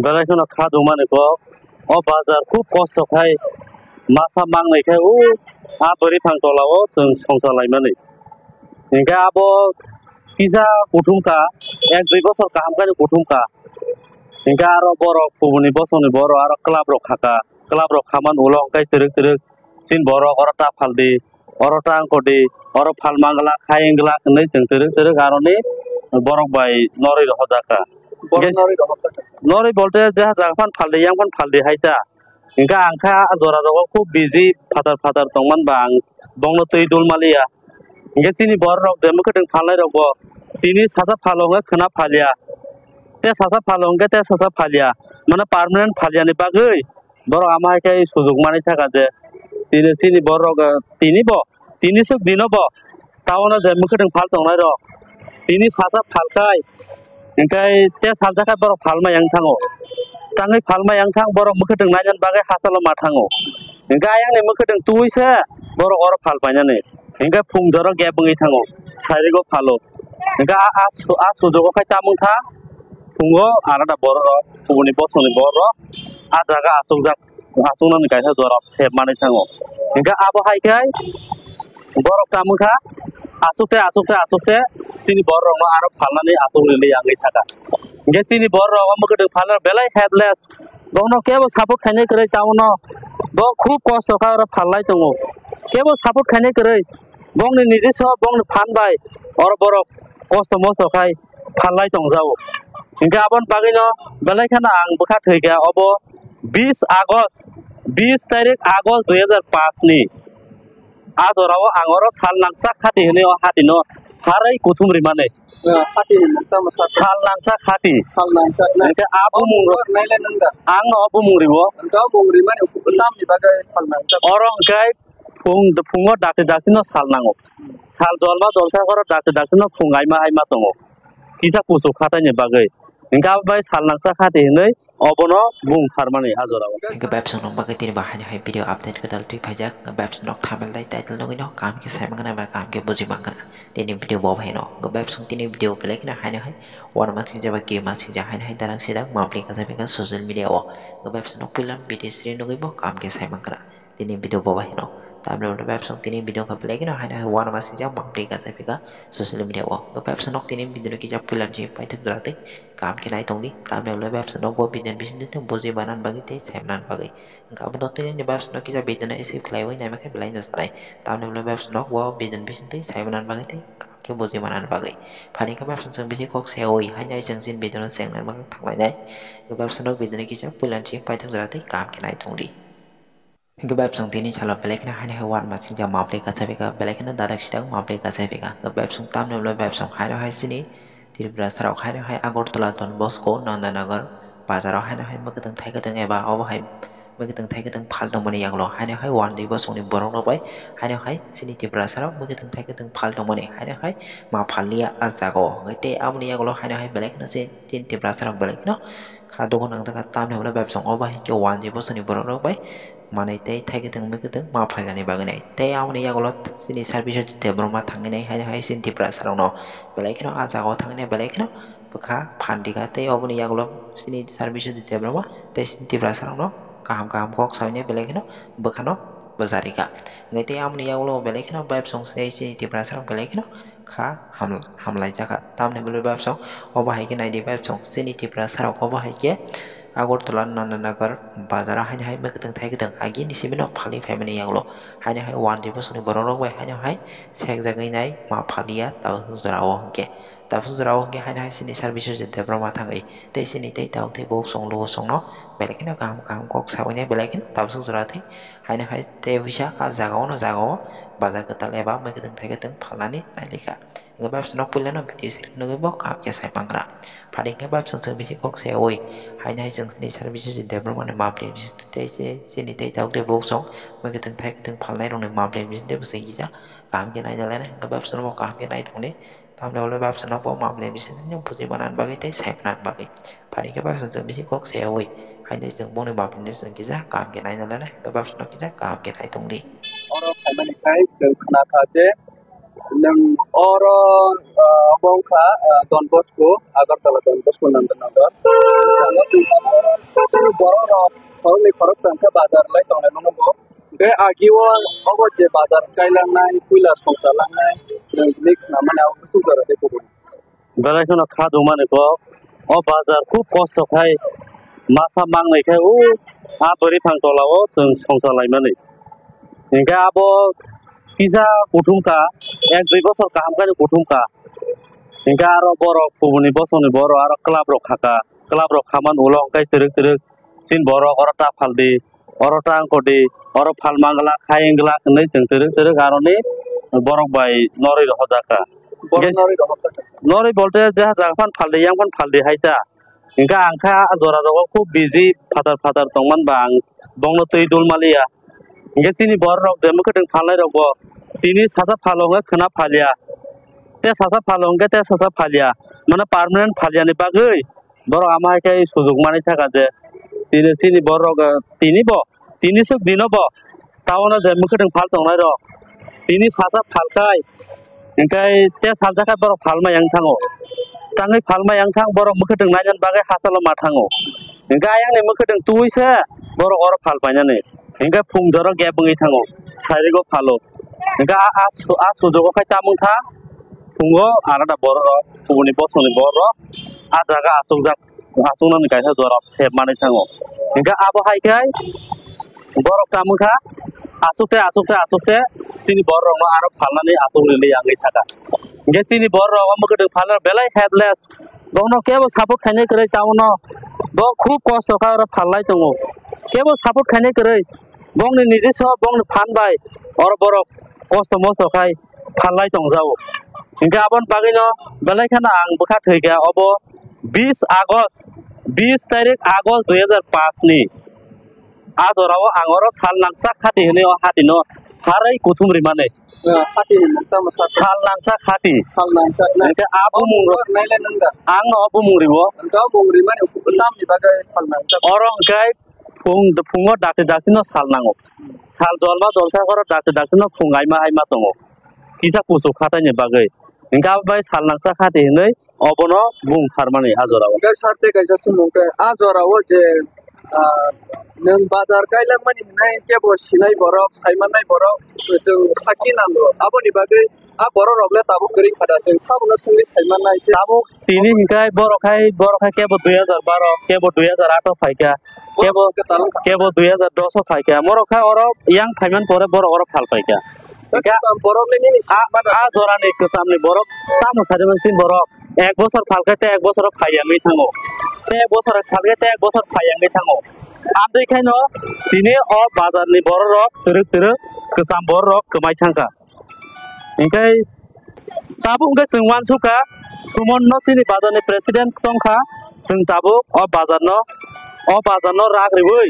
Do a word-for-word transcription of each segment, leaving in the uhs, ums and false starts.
Belai kheno kha dungmani kok. O bazar khub kosto khai masa mangnai khai o a bwrwi phang tola o chwng songcha laimani. Hinkhe abo kisa kuthum kha, ek dui bosor kaham khai kuthum kha. Hinkhe aro borok kubuni bosongni borok aro club rok kha kha. Club rok khaman ulo hinkhe twrwk twrwk chini borok oro ta phaldi, oro ta wngkodi, oro phal mangla khai wngla hinwi chwng twrwk twrwk aroni borok bai norwi rohorjak kha. Borok norwi rohorjak kha. Norwi bolte je jaga phan phaldi, yang phan phaldi hai ta. Hinkhe ang kha a jora rogo khub busy phatar phatar tongman ba ang bongno twi dul maliya. Hinkhe chini borok rok je mwkhwtwng phalnai rok bo tini sacha phalo hwnkhe khwna phalya. Te sacha phalo hwnkhe te sacha phalya. Mane permanent phalyani bagwi borok ama hai khe sujuk manwi thaka je tini chini borok, eh, tini bo tini swk dino bo taono je mwkhwtwng phal tongnai rok tini sacha phal khai hinkhe te salsa khai borok phalma yang thango. Tangwi phalma yang thang borok mwkhwtwng nainani bagwi hachalo ma thango. Hinkhe ayangni mwkhwtwng twi se borok oro phal painani. Hinkhe phung jora gap wngwi thango, sairigo phalo. Hinkhe a, a su-, a sujugo khai chamung kha, phungo alada borok rok, kubuni bosongni borok rok a jaga achukjak, achuknani kaisa jora sep manwi thango. Hinkhe abo hai khe borok chamung kha, achukte, achukte, achukte chini borok rokno aro phalnani achuk rili yangwi thaka. Hinkhe chini borok rok omo kwtwng phalnai belai helpless. Bono kebo support khainai kwrwi tamono. Bo khub kosto kha oro phalnai tongo. Kebo support khainai kwrwi. Bongni niji so bongni phan bai oro borok kosto mosto khai phalnai tongjago. Hinkhe aboni bagwino belai kheno ang bwkha thwikha obo bis August, bis tarik August dui hajar paanch ni. A jorao ang oro sal nangchak khati hwnwi o hatino pharwi kuthum rimani. Ah, hatini mung tamo sa. Sal nangchak khati. Sal nangchak na. Hinkhe a bumung ro-, naile nung da. Ang no o bumung riwo. Ang o bumung rimani tamni bagwi sal nangchak. Oro hinkhe phung, phungo dakti dakti no sal nango. Sal jolma jolsa oro dakti dakti no phung aima aima tongo. Kisa kuchuk khatai ni bagwi. Hinkhe abo bai sal nangchak khati hwnwi obono bung pharmani a jorao. Hinkhe bebsong nung bagwi tini bo haino hai video update kwtal twi phaijak. Bebsong nok thamal dai title nugwi no kaham khe sai mangna ba kaham khe buji mangna. Tini video bo haino. Bebsong tini video belai kheno haino hai uanama singjak ba kirima singjak haino hai darang sidang mapli kacha phaikha social media o. Bebsong nok puila video sri nugwi bo kaham khe sai mangna. Tini video bo bai no. Tamni ulo bebsong tini video kha belai kheno haino hai uanama singjak mapli kacha phaikha social media o. Bebsong nok tini video no kisa puila ni paithak jora tei kaham khe nai tongdi. Tamni ulo bebsong nok bo video ni bisingtwi buji manani bagwi tei sai manani bagwi. Hinkhe abono tini ni bebsong nok kisa video no skip khlaiwi naima khe belai no sanai. Tamni ulo bebsong nok bo video ni bisingtwi sai manani bagwi tei kaham khe buji manani bagwi. Phani khe bebsong chwng bisi kok seui haino hai chwng chini video no cheng nai bagwi thang lainai. Bebsong nok video no kisa puila ni paithak jora tei kaham khe nai tongdi. Hinkhe bebsong tini salo belai kheno haino hai uanama singjak mapli kacha phaikha, belai kheno dadak sidang mapli kacha phaikha. Hinkhe bebsong tamni ulo bebsong haino hai chini Tripura sarok haino hai Agartala Don Bosco Nandanagar bazaro haino hai mwkhwtwng thai kwtwng eba obo hai mwkhwtwng thai kwtwng phal tongmani yagulo haino hai uanama bosongni borok rok bai haino hai chini Tripura sarok mwkhwtwng thai kwtwng phal tongmani haino hai ma phalya ah jagao. Hinkhe tei aboni yagulo haino hai belai kheno chini Tripura sarok belai kheno kha dukhu nangjak kha tamni ulo bebsong obo hai khe uanama bosongni borok rok bai manwi tei thai kwtwng mui kwtwng ma phailani bagwi nai. Tei aboni yagulo chini Sarbiswajit Debbarma thangwi nai haino hai chini Tiprasa rokno belai kheno ah jagao thangwi nai belai kheno bwkha phan rikha tei oboni yagulo chini Sarbiswajit Debbarma tei chini Tiprasa rokno kaham kaham kok saui nai belai kheno bwkhano bwcha rikha. Hwnkhe tei aboni yagulo belai kheno bebsong se chini Tiprasa rok belai kheno kha ham-, hamlai jakha. Tamni bwlwi bebsong obo hai khe naidi bebsong chini Tiprasa rok obo hai khe Agartala Nandanagar bazar o haino hai mwkhwtwng thai kwtwng agini simi no phalwi phaimani yagulo haino hai uanama bosongni borok rok bai haino hai sekjagwi nai ma phalya tabuk jora o hwnkhe tabuk jora o hwnkhe haino hai chini Sarbiswajit Debbarma thangwi tei chini tei tabuk tei bosong lugo songno belai kheno kaham kaham kok saui nai belai kheno tabuk jora tei haino hai tei wisa ah jaga o no jaga o bazar kwtal eba mwkhwtwng thai kwtwng phalnani nai likha. Hwnkhe bebsong nok puila no video siri nugwi bo kaham khe sai mangra. Phani hwnkhe bebsong chwng bisi kok se oi. Haino hai chwng chini service si Debbarma ni mapli bising tei se chini tei tabuk tei bosong mwkhwtwng thai kwtwng phalnai rokni mapli bising tei bwswk kisa kaham khe naina lainai. Hwnkhe bebsong no bo kaham khe nai tongdi. Tamni ulo bebsong no bo mapli bising tei bujui manani bagwi tei sai manani bagwi. Phani hwnkhe bebsong chwng bisi kok se oi. Haino chwng bongni mapli no chwng kisa kaham khe naina lainai. Hwnkhe bebsong no kisa kaham khe nai tongdi. Oro phaimani khai chwng khna kha je Nwng oro, ah, obo wngkha, ah, Don Bosco, Agartala Don Bosco Nandanagar. Bwskango chwng tamo oro Tei agi o obo je bazar kailangnai, puila songcha langnai, nwng hwnwi khnamani abo bwswk jora tei kubun. Belai kheno kha dungmani kok. O bazar khub kosto khai masa mangnai khai o a bwrwi phang tola o chwng songcha laimani. Hinkhe abo kisa kuthum kha, ek dui bosor kaham khai kuthum kha. Hinkhe aro borok kubuni bosongni borok aro club rok kha kha. Club rok khaman ulo hwnkhe twrwk twrwk chini borok oro ta phaldi, oro ta wngkodi, oro phal mangla, khai wngla hwnwi chwng twrwk twrwk aroni borok bai norwi rohorjak kha. Borok norwi rohorjak kha. Norwi bolte je jaga phan phaldi, yang phan phaldi hai ta. Hinkhe ang kha a jora rogo khub busy phatar phatar tongmani ba ang bongno twi dul maliya. Hinkhe chini borok rok je mwkhwtwng phalnai rok bo tini sacha phalo hwnkhe khwna phalya. Te sacha phalo hwnkhe te sacha phalya. Mane permanent phalyani bagwi borok ama hai khe sujuk manwi thaka je tini chini borok, eh, tini bo, tini swk dino bo taono je mwkhwtwng phal tongnai rok tini sacha phal khai, hinkhe te salsa khai borok phalma yang thango. Tangwi phalma yang thang borok mwkhwtwng nainani bagwi hachalo ma thango. Hinkhe ayangni mwkhwtwng twi se borok oro phal painani. Hinkhe phung jora gap wngwi thango, sairigo phalo. Hinkhe a, a, su-, a sujugo khai tamung kha, phungo alada borok rok, kubuni bosongni borok rok a jaga achukjak, achuknani kaisa jora sep manwi thango. Hinkhe abo hai khe borok tamung kha, achukte, achukte, achukte chini borok rokno aro phalnani achuk rili yangwi thaka. Hinkhe chini borok rok omo kwtwng phalnai belai helpless. Bono kebo support khainai kwrwi, tamono bo khub kosto kha, oro phalnai tongo. Kebo support khainai kwrwi, bongni nijiswa bongni phan bai oro borok kosto mosto khai phalnai tongjago. Hinkhe aboni bagwino belai kheno ang bwkha thwikha obo bis August, bis tarik August dui hajar paanch ni. A jorao ang oro sal nangchak khati hwnwi o hatino pharwi kuthum rimani. Ah, hatini mung tamo sa? Sal nangchak khati. Sal nangchak na? Hinkhe a bumung rok naile nung da? Ang no o bumung ribo. Ang o bumung rimani tamni bagwi sal nangchak. Oro hwnkhe phung, phungo dakti dakti no sal nango. Sal jolma jolsa oro dakti dakti no phung aima aima tongo. Kisa kuchuk khatai ni bagwi. Hinkhe abo bai sal nangchak khati hwnwi obono bung pharmani a jorao. Hwnkhe sarte kaisa swngmung khe, a jorao je, ah, nwng bazar kailangmani hwnwi kebo sinai borok, saimannai borok, chwng sakhi nango. Aboni bagwi a borok rok le tabuk kwrwi kha da, chwng sabono swngwi saimannai khe. Tabuk tini hinkhe borok hai, borok hai kebo dui hajar baro, kebo dui hajar ato phaikha, kebo, kebo dui hajar dos o phaikha. Borok kha oro yang phaiman pore borok oro phal paikha. Hinkhe kwcham borok le nini a, sima da. A jorani kwchamni borok tamo sari mansin borok ek bosor phalkhe tei ek bosor phai yangwi thango. Tei ek bosor phalkhe tei ek bosor phai yangwi thango. Amtwi khaino tini o bazarni bororok twrwk twrwk kwcham bororok kwmai thangkha. Hinkhe tabuk hinkhe chwng uansukha, Sumonno chini bazarni president chongkha, chwng tabuk o bazarno, o bazarno rak riwi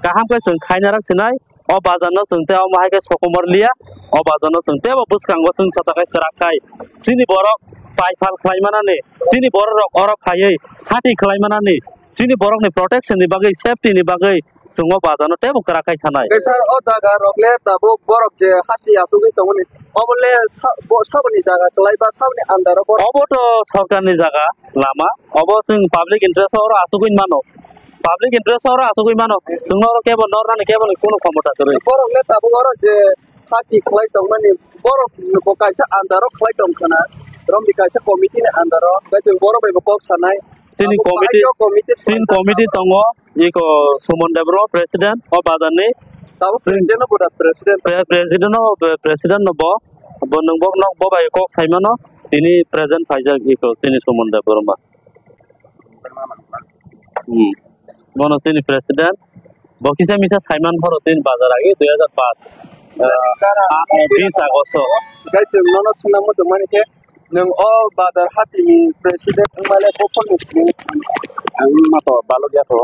kaham khe chwng khainarak sinai. O bazarno chwng tei omo hai khe sokomor liya, o bazarno chwng teibo bwskango chwng chata khe kwrak khai chini borok paithal khlai manani, chini borok rok oro phaiwi hati khlai manani, chini borokni protection ni bagwi, safety ni bagwi chwng o bazarno teibo kwrak khai thanai. Kaisa o jaga rok le tabuk borok je hati achugwi tongmani, obo le sa-, bo-, saboni jaga kwlai ba saboni under o borok? Obo to sorkarni jaga lama, obo chwng public interest o oro achugwi mano. Public interest oro achugwi mano. Chwng oro kebo nornani kebo ni kunu khomota kwrwi. Borok le tabuk oro je hati khlai tongmani, borok bo kaisa under o khlai tong khna, romni kaisa committee ni under o, tei chwng borok bai bo kok sanai. Chini abo committee, bahai o committee chini swnamjak committee abo. Tongo, iko Suman Debbarma president o bazar ni. Tabuk chwng president no bo da president. Pre-, president no, pre-, president no bo, bo nwng bo nok bo bai kok sai mano, tini present phaijak iko chini Suman Debbarma. Hmm. Bono chini president. Bo kisa misa saiman phoro chini bazar agi dui hajar paanch. Ah, ah, eh, bis August o. Gai chwng nono swnam muchung mani khe, nwng o bazar hatini president wngmale bophorni simi. Ang ma to balok ya to.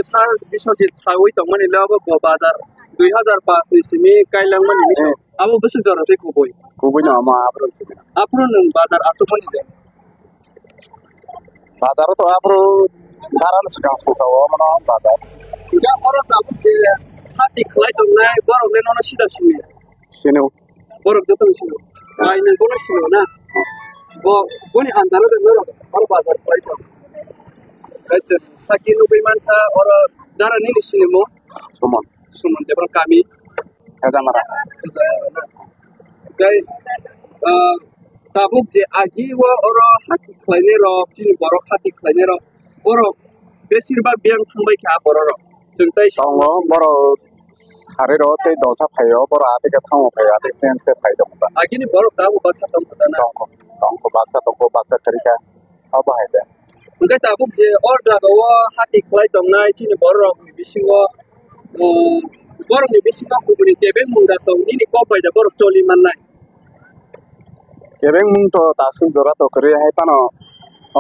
Sir Biswajit sawi tongmani le obo bo bazar dui hajar paanch ni simi kailangmani. Eh. Abo bwswk jora tei kubui. Kubui no ama aphuru simi. Aphuru nwng bazar achukmani de. Bazar o to aphuru dara no swkang songsa o mano bazar. Hingke oro tabuk je hati khlai tongnai borok le nono sida sini. Sini. Borok joto no sini. Ai nwng bono sini na. Bo boni andaro de norok oro bazar khlai tong. Saki nugui mankha oro dara nini sini mo. Suman. Suman de borok kami. Khejamara. Tei, ah, tabuk je agi o oro hati khlainai rok, chini borok hati khlainai rok, borok besir bak biyang thangbai kha borok rok. Chwng tei tongo, borok sari rok tei dosa phaio, borok atike thango phaio, atike change khe phai tongo ta. Agini borok tabuk baksa tong kha na? Tongkho, tongkho, baksa tongkho, baksa kwrwi kha. Abo hai de. Hwnkhe tabuk je o jaga o hati khlai tongnai chini borok rok ni bisingo, um, borok ni bisingo kubuni kebeng mung da tong nini kok bai da borok choli mannai. Kebeng mung to tasuk jora to kwrwi hai phano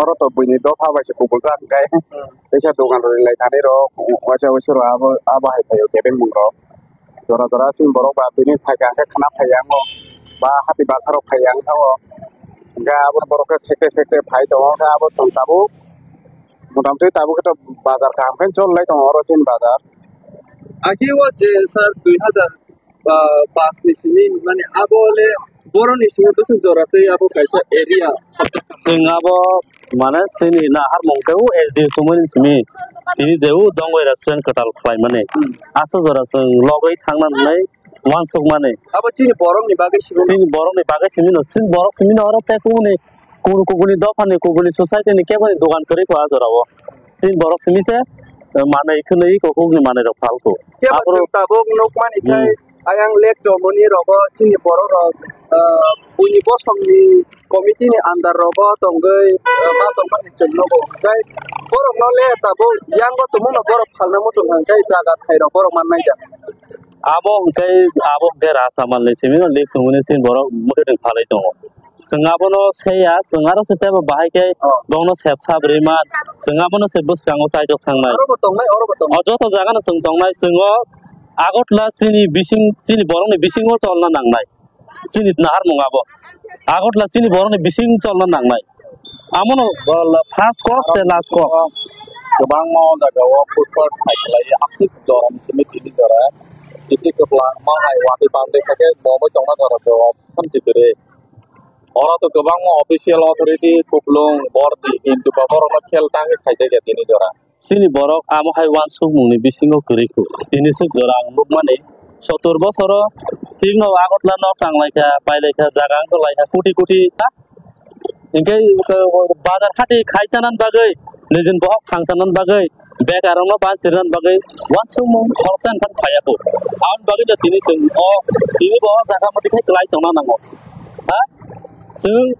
oro to buini dopha bai se kubul jak hwnkhe. Hmm. Teisa dogan rwi lai thani rok waisa waisa rok abo, abo hai phaio kebeng mung rok. Jora jora chini borok ba tini phaikha hwnkhe khna phaiya wngo ba hati bwsarok phaiya wngkha o. Hwnkhe abo borok khe sekte sekte phai tongo, hwnkhe abo chwng tabuk motamtwi tabuk khe to bazar kaham khe chol lai tongo oro chini bazar. Agi o je sir dui hazar, ah, pas ni simi mane abo le boroni simi bwswk jora tei abo kaisa area. Chwng abo mane chini naharmung tei o S D O chumani simi tini je o Dongoi restaurant kwtal khlaimani. Hmm. Aswk jora chwng logwi thangna hwnwi uansukmani. Abo chini borokni bagwi simi no? Chini borokni bagwi simi no, chini borok simi no oro tei kubuni kubuni kubuni dophani kubuni society ni keboni dogan kwrwi kho a jora o. Chini borok simi se, eh, manwi khwnwi kukhukni manwi rok phalkho. Kebo aphuru chwng tabuk nukmani khai, hmm, ayang lek jomoni rogo chini borok rok, eh, buini bosongni committee ni under rogo tongwi, eh, ma tongmani chwng nugo. Khai borok no le tabuk yang bo tongmano borok phalna muchung hwnkhe jaga thai rok borok mannai da. Abo hwnkhe abo hwnkhe Rasamalni simi no lek sumuni simi borok mwkhwtwng phalwi tongo. Chwng abono seya, chwng aro se tebo bahai khe, oh, bongno sep sap rwima, chwng abono se bwskango chaijok thangnai. Aro bo tongnai, oro bo tongnai. O joto jaga no chwng tongnai, chwng o Agartala chini bising, chini borokni bisingo cholna nangnai. Chini naharmung abo. Agartala chini borokni bising cholna nangnai. Amono, uh, first kok tei last kok. Kwbangma o jaga o food court khai khlai aswk jora ni simi tini jora. Titi kwbangma hai watwi bangwi kha khe bo bai tongna jora khe o thamchi kwrwi. Oro to kwbangma official authority kuplung bordi, kintu bo borokno khel tangwi khaijak ya tini jora. Chini borok amo hai uansukmungni bisingo kwrwi kho. Tini swk jora ang nukmani, sottor bosoro thikno Agartala nok tang lai kha, pai lai kha, jaga wng lai kha, koti koti. Hinkhe bazar hati khai chana bagwi, nijin bohok thang chana bagwi, bekar rokno ban sirna bagwi uansukmung khoroksa wngkha phaiya kho. Aboni bagwi no tini chwng o, tini bo o jaga motwi khai kwlai tongna nango. Ha? Chwng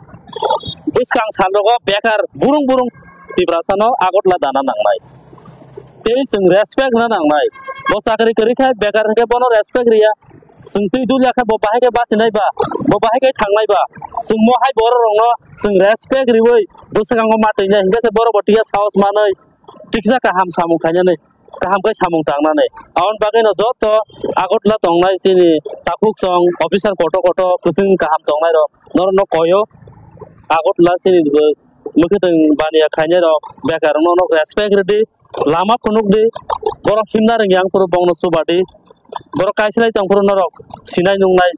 bwskang sal rogo bekar burung burung Tiprasano Agartala dana nangnai. Tei chwng respect rwna nangnai. Bo chakri kwrwi khe bekar hwnkhe bono respect rwya. Chwng twi dul ya khe bo bahai khe bachinai ba, bo bahai khe thangnai ba. Chwng mo hai borok rokno chwng respect rwui bwskango ma twi nai hwnkhe se borok bo twiya sahos manwi tiksa kaham samung khainani. Kaham khe samung tangnani. Aboni bagwino joto Agartala tongnai chini takhuk song officer koto koto kwchwng kaham tongnai rok norokno koyo Agartala chini mwkhwtwng baniya khainai rok bekar rokno nok respect rwdi, lama phunukdi, borok himna rwngya wngphuru bongno chubadi, borok kaisilai tongphuru norok sinai nungnai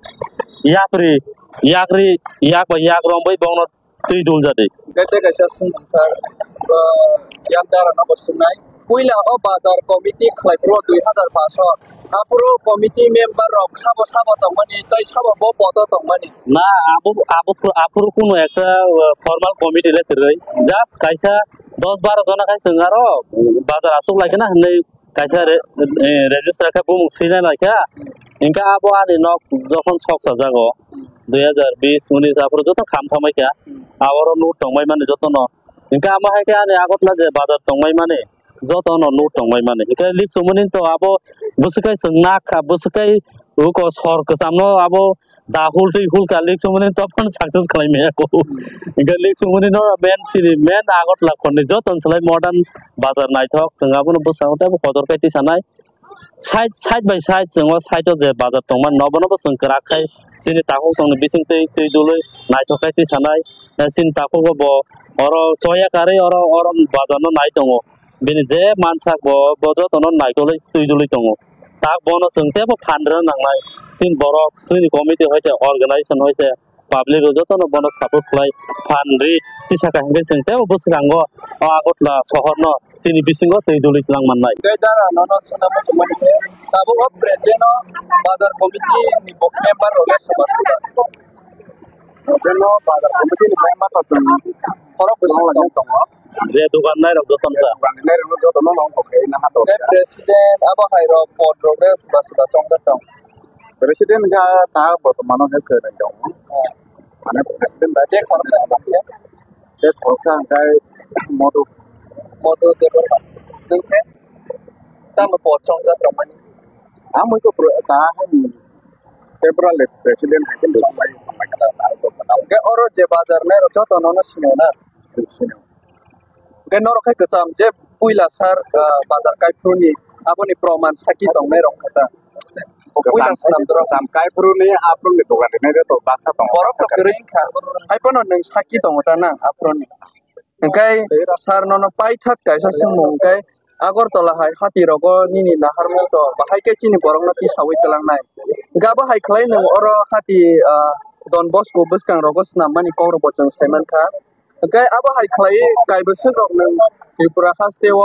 yapri yakri yak bai yak romwi bongno twi dul jadi. Hwnkhe tei kaisa swngmung sir, bo yang dara no bo swngnai. Puila o bazar committee khlai phuru dui hazar pash o. Aphuru committee member rok sabo sabo tongmani, tei sabo bo poto tongmani. Na, abo, abo, aphuru kuno ekta, uh, formal committee le kwrwi. Just kaisa dos baro jona khai chwng aro bazar aswk lai khna hwnwi kaisa re-, eh, register khe bumung swina lai kha. Hinkhe abo ani nok jokhon sok chajago, dui hazar bis unis aphuru joto kham thamai kha. Aboro note tongbai mani jotono. Hinkhe amo hai khe ani Agartala je bazar tongbai mani jotono note tongbai mani. Hinkhe lik chumani to abo bwswk kai chwng nak kha, bwswk kai uko sor kwchamno abo da hul twi hul ka lik chumani to phano success khlai maya kho. Hinkhe lik chumani no main chini main Agartala khorni joto ni slai modern bazar naithok, chwng abono bwskango tei bo kotor kai twi sanai. Side, side by side chwng o side o je bazar tongmani no bono bo chwng kwrak khai chini takhuk songni bising twi twi dului naithok khai twi sanai. Chini takhuk o bo oro choya karwi oro, oro bazar no nai tongo. Bini je mansak bo, bo jotono naikolwi twi dului tongo. Tak bono chwng teibo phan rwna nangnai. Chini borok, chini committee hoite, organization hoite, public rok jotono bono support khlai phan ri tisaka hinkhe chwng tei bwskango o Agartala sohorno chini bisingo twi duli twlang mannai. Tei dara nono swnam muchungmani khe tabuk o present o bazar committee ni bo member rok le soba soba. Present o bazar committee ni member rok chwng khorok bwswk tong tongo. Je dugan nai rok jotono ta. Dugan nai rok jotono nong kok khe na ha to. Tei president abo hai rok pod rok le soba soba chongjak tong. President kha ta bortomano khe kwrwi tongo. Mane president bai tei khoroksa hwnkhe? Tei khoroksa hwnkhe Modu. Modu Debbarma. Nwng khe tamo pod chongjak tongmani? Ang bai khe pro-, ta hani temporary president hai khe chonglai tongmani khe ta bortomano. Hwnkhe oro je bazar nai rok jotono no sini o na? Sini o. Hwnkhe norok khe kwcham je puila sar, ah, bazar kaiphuru ni aboni proman sakhi tongnai rok khe ta. Puila swnam dorok. Kwcham kaiphuru ni aphuru ni dogan rinai de to baksa tongo. Borok to kwrwi wngkha. Hai phano nwng sakhi tongo ta nang aphuru ni. Hwnkhe sar nono paithak kaisa swngmung hwnkhe Agartala hai hati rogo nini naharmung to bahai khe chini borok no tisaui twlang nai. Hwnkhe abo hai khlai nwng oro hati, ah, Don Bosco bwskang rogo swnam mani kok rok bo chwng sai mankha. Hwnkhe abo hai khlai kaibo swk rok nwng Tripura haste o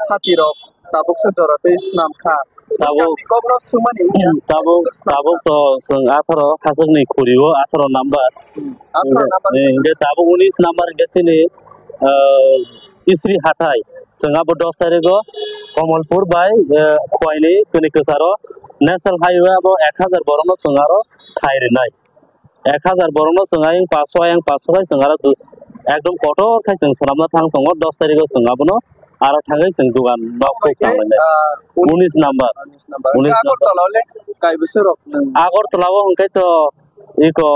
hati rok tabuk se jora tei swnam kha. Tabuk, bwskang ni kok no swngmani wngya, tabuk, swk swnam tabuk kha. To chwng atharo hachwk ni khuri o atharo number. Hmm. Atharo number. Eh, hwnkhe tabuk unis number hwnkhe chini, ah, Isri hathai. Chwng abo dos tarik o Komolpur bai, eh, Khowai ni kwnwi kwcharo National Highway abo ek hajar borok no chwng aro thai rwnai. Ek hajar borokno chwng ayang paso, ayang paso khai chwng aro du-, ekdom kotor khai chwng swnamna thang tongo, dos tarikgo chwng abono aro thangwi chwng dugan nok thok tanglainai. Ah, unis number. Unis number. Unis number. Agartala le kaibo swrok nwng? Agartala o hwnkhe to iko,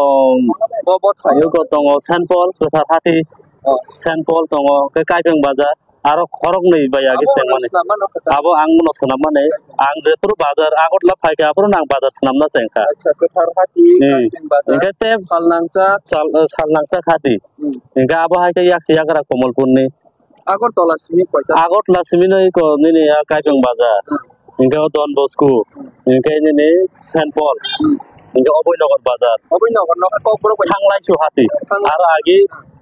bo, bo thai. Iko tongo Saint Paul, Kwthar Hati, oh, Saint Paul tongo, khe Kaipeng Bazar. Aro khoroknwi bai agi sengmani. Abo ang bono swnam mani. Ang jephuru bazar Agartala phaikha, aphuru ang bazar swnamna chengkha. Acha, Kwthar Hati, hmm, Kaipeng Bazar, hingke te sal nangchak. Sal, eh, sal nangchak hati. Hmm. Hingke abo hai khe yaksi yagra Komolpurni. Agartala simi koita? Agartala simi no iko nini ya Kaipeng Bazar. Hmm. Hingke o Don Bosco, hingke nini Saint Paul, hingke Oboi Nagar Bazar. Oboi Nagar no khe Kokborok bai. Thanglaisu hati. Thanglai. Aro agi,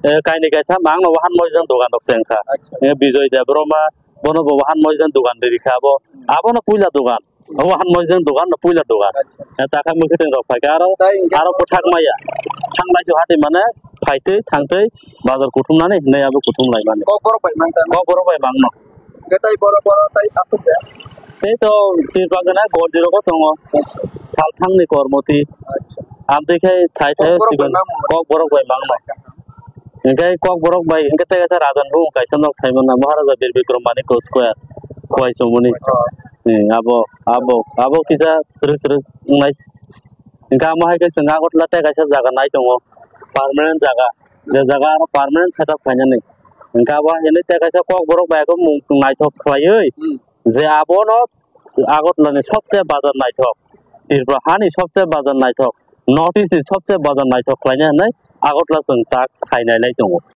eh, kaini kaitham ang no wahan moijang dogan rok chengkha. Acha. Eh, Bijoy Debbarma, bono bo wahan moijang dogan rikha abo. Abono puila dogan. Wahan moijang dogan no puila dogan. Acha. Eh, takha mwkhwtwng rok phaikha aro, tai hingke aro bwthak maya. Thanglaisu hati mane phaitwi thangtwi bazar kuthumnani hinwi abo kuthum laimani. Kokborok bai mangkha. Kokborok bai mangno. Hingke tai borok, borok tai aswk ya? Tei to Tripura gana gorji rogo tongo. Salthangni Kormoti. Acha. Amtwi khe thai thai Kokborok bai sikon mangno. Kokborok bai mangno. Hingke Kokborok bai hingke tei kaisa Rajan bumung kaisa nok saimano Maharaja Bir Bikram Manikya Square, Khowai Chumuni. Oh. Hmm, abo, abo, abo kisa srwk srwk wngnai. Hingke amo hai khe chwng Agartala tei kaisa jaga nai tongo, permanent jaga. Je jaga aro permanent setup khainani. Hingke abo hini tei kaisa Kokborok bai khe mung naithok khlaiwi, hmm, je abono Agartala ni sobse bazar naithok, Tripura hani sobse bazar naithok, North East ni sobse bazar naithok khlaina hinwi Agartala chwng tak khainai lai tongo.